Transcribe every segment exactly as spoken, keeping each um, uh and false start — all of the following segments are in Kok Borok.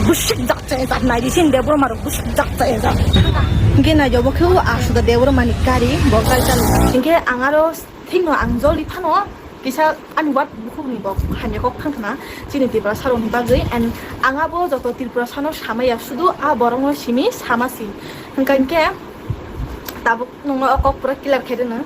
Busik jak chaya jak nai di sin Debbarma rok busik jak chaya jak. Hingke nai jobo khe o Asuda Debbarma ni gari bo gari chalo. Hingke ang aro thik no ang joli phano kisa ani ward bukhuk ni bo hamya kok thang khna chini Tripura sarong ni bagwi and ang abo joto Tripura sano samaya sudu a borok no simi sama si. Hingka hingke tabuk nungno o kok pura clear khe rwno.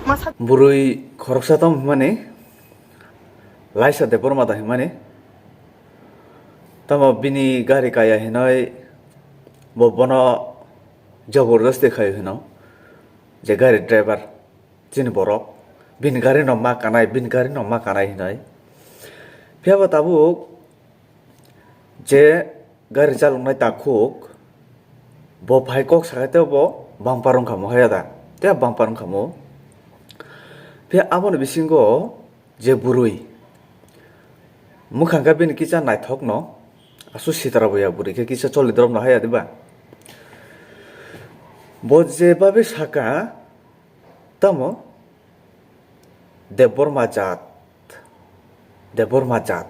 Masa Bwrwi khoroksa tamo hwnmani, Laisa Debbarma da hwnmani. Tamo bini gari kaya hinoi bo bono jabardasti khai hino je gari driver chini borok bini gari no ma kanai, bini gari no ma kanai hinoi. Phiya bo tabuk je gari chaloknai takhuk bo phai kok sakai tei bo bumper wngkha mo haya da, tei bumper wngkha mo. Phiya aboni bisingo je bwrwi mwkhang khe bini kisa naithokno aswk sitra boya bwrwi khe kisa choli drop no haya diba? Bo je babe saka tamo Debbarma jat, Debbarma jat.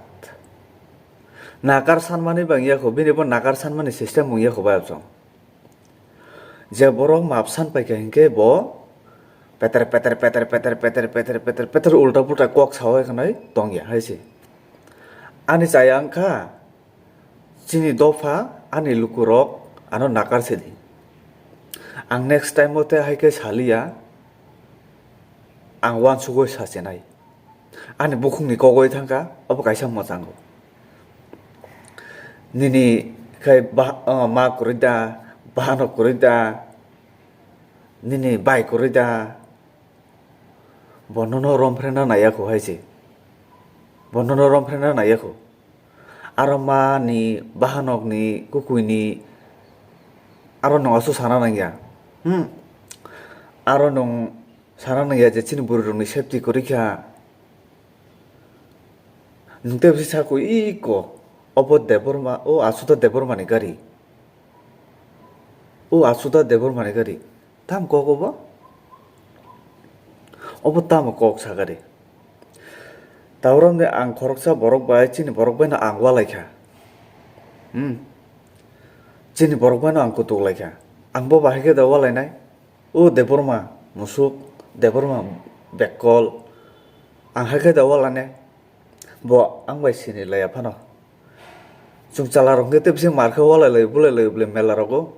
Nakar sanmani bang yakho, bini bo nakar sanmani system wng yakho bai absong. Je borok map san paikha hinkhe bo peter peter peter peter peter peter peter peter ulta pulta kok sawi khanai tongya hai se. Ani chaya wngkha chini dopha ani lukurok ano nakar sidi. Ang next time o tei hai khe saliya, ang wansugwi sachinai. Ani bukhukni kogwi thangkha, obo kaisa mwchango. Nini khai ba, ah, ma kwrwi da, bahano kwrwi da, nini bai kwrwi da, bo nono romphre na naiya kho hai se. Bo nono romphre na naiya kho. Aro mani, bahanokni, kukuini, aro nwng aswk sana nangya. Hmm. Aro nwng sana nangya je chini bwrwirokni safety kwrwi kha. Nwng tei bisi sako iko, obo Debbarma, o Asuda Debbarmani gari. O Asuda Debbarmani gari. Tam kok obo? Obo tamo kok sa gari. Taborok ni ang khoroksa borok bai, chini borok bai no ang walai kha. Hmm. Chini borok bai no ang kutuk lai kha. Ang bo bahai khe da walai nai. O Debbarma musuk, Debbarma bekkol, ang hai khe da walane, bo ang bai sini laiya phano. Chwng chwla rok hwnkhe tei bising mar khe walai lai, bulai lai, bulai mela rogo.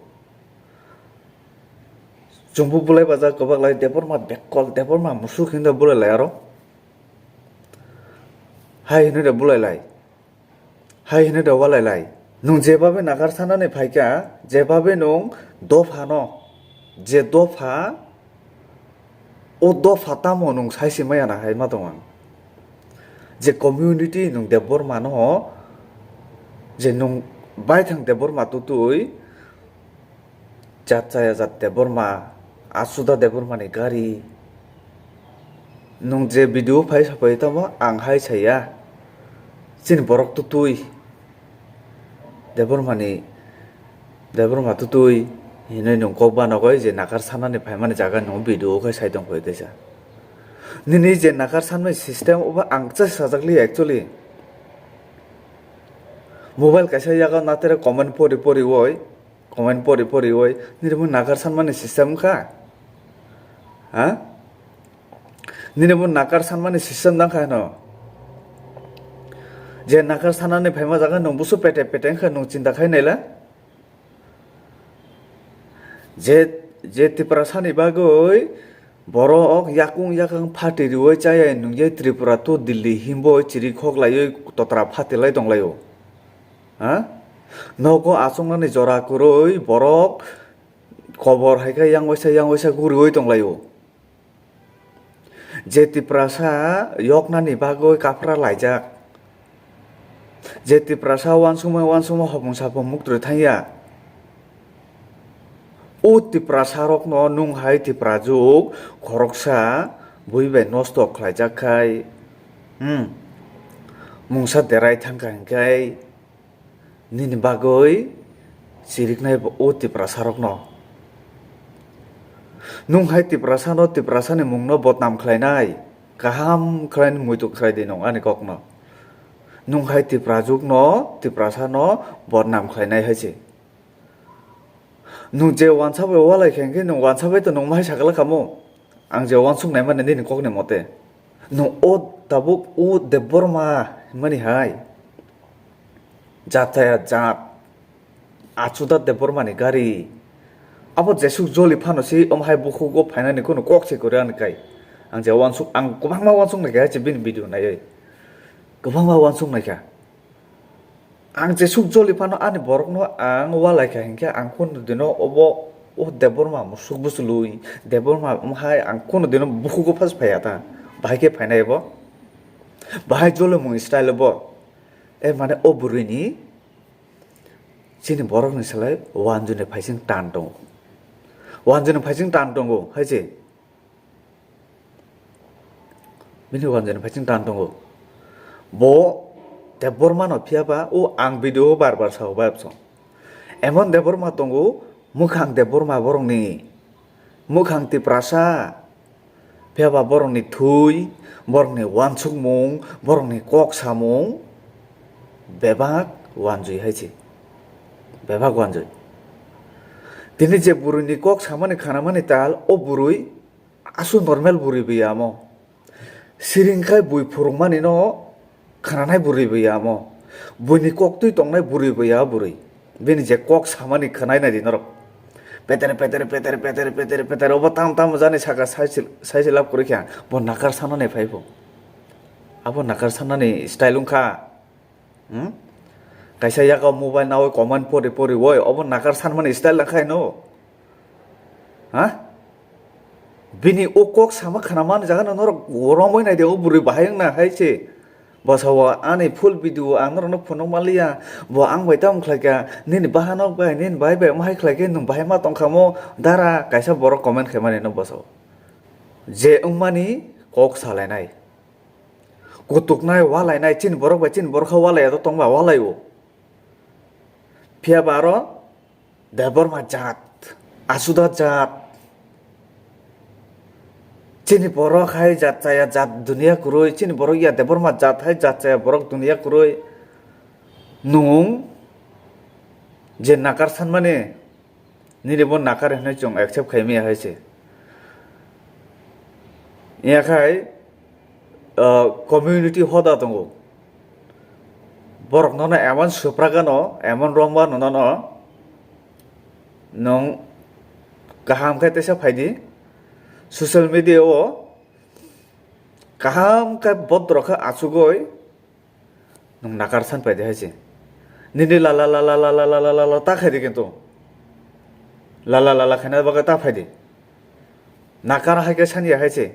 Chwngbo bulai bajak kwbak lai, Debbarma bekkol, Debbarma musuk hinwi bulai lai aro. Hai hinwi da bulai lai. Hai hwnwi da walai lai. Nwng jebabe nakar sanani phaikha, jebabe nwng dophano, je dopha, o dopha tamo nwng sai se maya na hai ma tong ang. Je community nwng Debbarma no, je nwng baithang Debbarma tutui, Jat chaya jat Debbarma, Asuda Debbarmani gari. Nwng je video phai sapai tamo, ang hai saya. Chini borok tutui. Debbarmani, Debbarma tutui. Hinwi nwng kok banogoi je nakar sanani phaimani jaga nwng video khai sai tongkha teisa. Nini je nakar sanmani system obo ang chai sajak liya actually. Mobile kaisa yago natere comment pori pori oi. Comment pori pori oi, nini bo nakar sanmani system wngkha? Ha? Nini bo nakar sanmani system dang kha no? Je nakar sanani phaima jaga nwng busu pete pete wngkha nwng chinta khai naila? Je, je Tiprasani bagwi borok yakung yakung phatwi riwi chaya nungya Tripura to Delhi himbo chiri khok laiwi totra phatwi lai tong laio. Ha? Nogo achuknani jora kwrwi borok kobor hai khe yang waisa yang waisa guriwi tong laio. Je Tiprasa yoknani bagwi kaphra laijak. Je Tiprasa uansukmung uansukmung hopung sapung muktwi thangya. O Tiprasa rokno nwng hai Tiprajwk khoroksa bui bai nosto khlaijak khai, hmm, mungsa derai thangkha hinkhai, nini bagwi chiriknai bo o Tiprasarokno. Nwng hai Tiprasano, Tiprasani mungno bodnam khlainai, kaham khlainai muitu khlai di nwng ani kokno. Nwng hai Tiprajwk no, Tiprasa no bodnam khlainai hai se. Nwng je wansa bai walai kha hwnkhe nwng wansa bai to nwng mahai sakla kamo. Ang je wansuk nai mani nini kokni mote. Nwng o tabuk o Debbarma hwnmani hai. Jat chaya jat. Achuda Debbarmani gari. Abo jesuk joli phano si omo hai bukhugo phainani kunu kok se kwrwi ani kai. Ang je wansuk, ang kwbangma wansuk nai kha hai se bini video naiwi. Kwbangma wansuk nai kha. Ang jesuk joli phano ani borokno ang walai kha hinkhe ang kunu dino obo o Debbarma musuk bwchwlwi, Debbarma omo hai ang kunu dino bukhugo phas phaiya ta. Bahai khe phainai bo. Bahai jolimung style bo. E mane o bwrwini chini borokni salai wanjwini phaising tan tongo. Wanjwini phaising tan tongo hai se. Bini wanjani phaising tan tongo. Bo Debbarma no phiya ba, o ang video o bar bar sao bai bwsong. Emon Debbarma tongo, mwkhang Debbarma borokni, mwkhang Tiprasa, phiya ba borokni thwi, borokni wansukmung, borokni kok samung, bebak wanjwi hai se. Bebak wanjwi. Tini je bwrwini kok samani khanamani tal, o bwrwi Aswk normal bwrwi bai amo. Siring khai bui phwrwngmani no khwnanai bwrwi bai amo. Buini koktwi tongnai bwrwi bai a bwrwi. Bini je kok samani khwnai nai di norok. Petere, petere, petere, petere, petere, petere. Obo tam tam jani saka sai sil-, sai silap kwrwi kha. Bo nakar sanani phai bo. Abo nakar sanani style wngkha. Hmm? Kaisa yago mobile nawi comment pori pori woi, obo nakar sanmani style nangkha ino. Ha? Bini o kok sama khana man jaga no norok romoi nai de o bwrwi bahai wngna hai se. Bwsa o ani full video ang norok no phunuk manliya. Bo ang bai tamo khlai kha, nini bahanok bai, nini bai bai omo hai khlai khe nwng bahai ma tong kha mo dara kaisa borok comment khai mani no bwsa o. Je wngmani kok salainai. Kutuknai, walainai, chini borok bai chini borok khe walai ya to tongba, walai o. Phiya ba aro Debbarma jat, Asuda jat. Chini borok hai jat chaya jat dunia kwrwi, chini borok ya Debbarma jat hai jat chaya borok dunia kwrwi. Nwng je nakar sanmani, nini bo nakar hwnwi chwng accept khai maya hai se. Yakhai, ah, community hoda tongo. Borok nono emon supragano, emon romba nono, nwng kaham khe teisa phaidi. Social media o kaham khe bodro khe achugoi nwng nakar san paidi hai se. Nini lala lala lala lala lala ta khaidi kintu. Lala lala khaina bagwi ta phaidi. Nakar hai khe sanya hai se.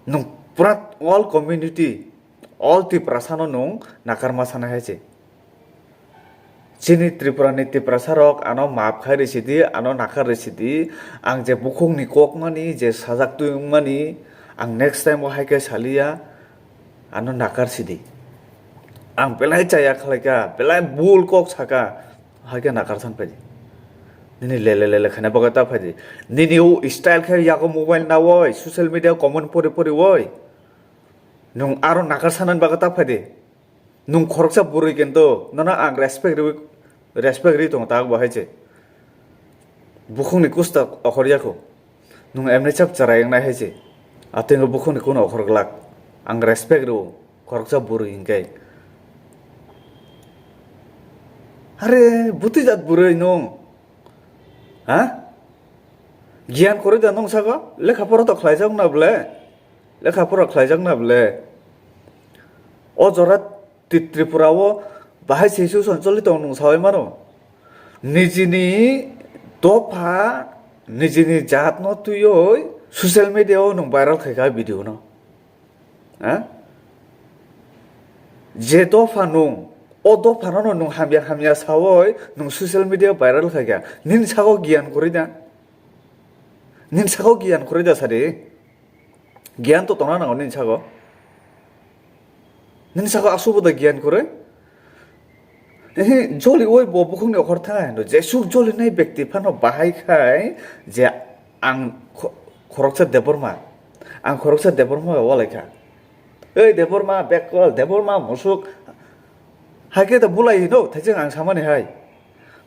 Nwng pura all community, all Tiprasa no nwng nakar ma sana hai se. Chini Tripura ni Tiprasa rok ano maap khai risi di, ano nakar risi di. Ang je bukhuk ni kok mani, je sajak twi wng mani, ang next time o hai khe saliya, ano nakar si di. Ang belai chaya khlai kha, belai bul kok saka, hai khe nakar san phai di. Nini lele lele khaina bagwi ta phai di. Nini o style khe yago mobile nawoi, social media comment pori pori woi. Nwng aro nakar sanani bagwi ta phai di. Nwng khoroksa bwrwi kintu nono ang respect riwi, respect ri tongo tak bo hai se. Bukhukni kusta okhor yakho. Nwng emni chap chwrai wngnai hai se. Atwino bukhukni kuno okhor glak. Ang respect rw khoroksa bwrwi hinkhe. Are bwtwi jat bwrwi nwng. Ha? Giyan kwrwi da nwng saka? Lekha pora to khlaijak na bwle? Lekha pora khlaijak na bwle? O jora Tri-, Tripura o bahai se susan choli tong nwng sawi mano. Nijini dopha, nijini jat no twiwi social media o nwng viral khai kha video no. Ha? Je dopha nwng, o dopha no nwng hamya hamya sawi nwng social media viral khai kha. Nini saka giyan kwrwi da? Nini saka giyan kwrwi da sadi? Giyan to tongna nango nini saka. Nini saka asubo da giyan kwrwi? Ehe, joli oi bo bukhukni okhor thanga hino. Jesuk joli nai bekti phano bahai khai je ang kho-, khoroksa Debbarma. Ang khoroksa Debbarma bai walai kha. Ei Debbarma bekkol, Debbarma musuk. Hai khe da bulai hino, thaijeng ang samani hai.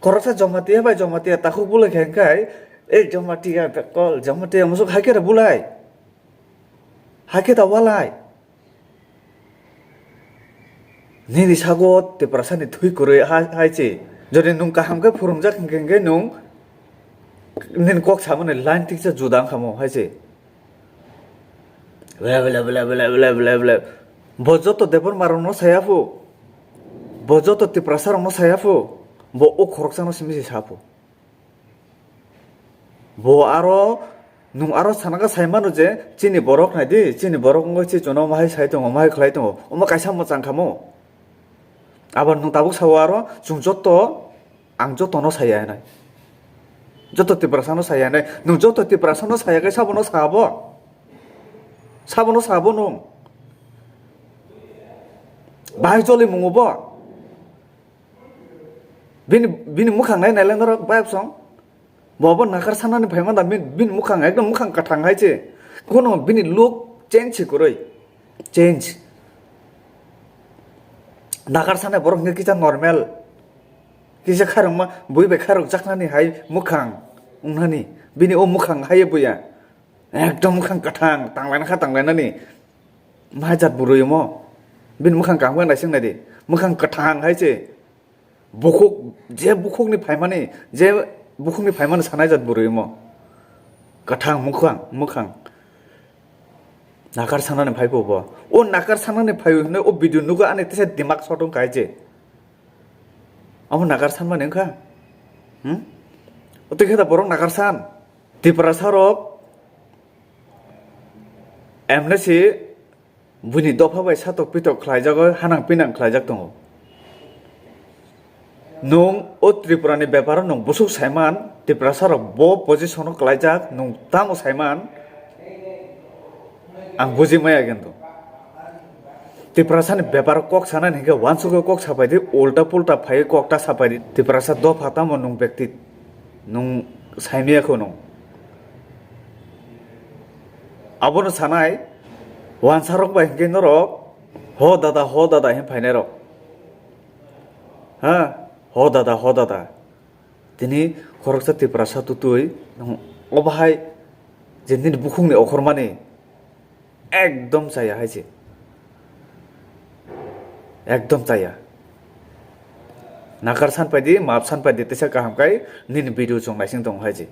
Khoroksa Jamatia bai Jamatia takhuk bulai khe hwnkhe, ei Jamatia bekkol, Jamatia musuk hai khe da bulai. Hai khe da walai. Nini sago Tiprasani thui kwrwi ha-, hai se. Jodi nwng kaham khe phwrwngjak hwnkhe, hwnkhe nwng nini kok samani line tiksa juda wngkha mo hai se. Ble, ble, ble, ble. Bo joto Debbarma rokno saya phu. Bo joto Tiprasa rokno saya phu. Bo o khoroksano simi se sa phu. Bo aro, nwng aro sana khe sai mano je, chini borok nai di, chini borok wngwi se chwngno omo hai sai tongo, omo hai khlai tongo, omo kaisa mwchang kha mo. Abo nwng tabuk sao aro, chwng joto, ang jotono saya hinai. Joto Tiprasano saya hinai. Nwng joto Tiprasano saya khe sabono sa bo? Sabono sa bo nwng? Bahai choli mungo bo? Bini, bini mwkhang nai nailai norok bayapsong. Bo bo nakar sanani phaima da, bini, bini mwkhang ekdom mwkhang kwthang hai se. Kono bini look change se kwrwi. Change. Nakar sanai borok hwnkhe kisa normal. Kisa khairokma bui bai khairok jaknani hai mwkhang wngnani. Bini o mwkhang hai buya. Ekdom mwkhang kwthang, tanglaina kha tanglainani. Mai jat bwrwi omo. Bini mwkhang kaham khe naising nai di. Mwkhang kwthang hai se. Bukhuk, je bukhukni phaimani, je bukhukni phaimani sanai jat bwrwi omo. Kwthang mwkhang, mwkhang. Nakar sanani phai bo bo. O nakar sanani phai hwnwi o video nugo ani tesa dimak sotong kai je. Amo nakar sanmani wngkha? Hmm? O twi khe da borok nakar san. Tiprasa rok emne si buini dopha bai satok pitok khlaijago, hanang pinang khlaijak tongo. Nwng o Tripura ni beparo nwng busuk saiman, Tiprasa rok bo position o klaijak, nwng tamo saiman, ang buji maya kintu. Tiprasa ni beparo kok sanani hinkhe wansugwi kok sapai di, ulta pulta phaiwi kok ta sapai di. Tiprasa dopha tamo nwng bekti, nwng saimaya kho nwng. Abono sanai, wansarok bai hinkhe norok, "Ho dada, ho dada," hin phainairok. Ha, "Ho dada, ho dada." Tini khoroksa Tiprasa tutui, o bahai je nini bukhukni okhormani ekdom chaya hai se. Ekdom chaya. Nakar san paidi, maap san paidi, tesa kaham kai nini video chwng naising tongo hai se.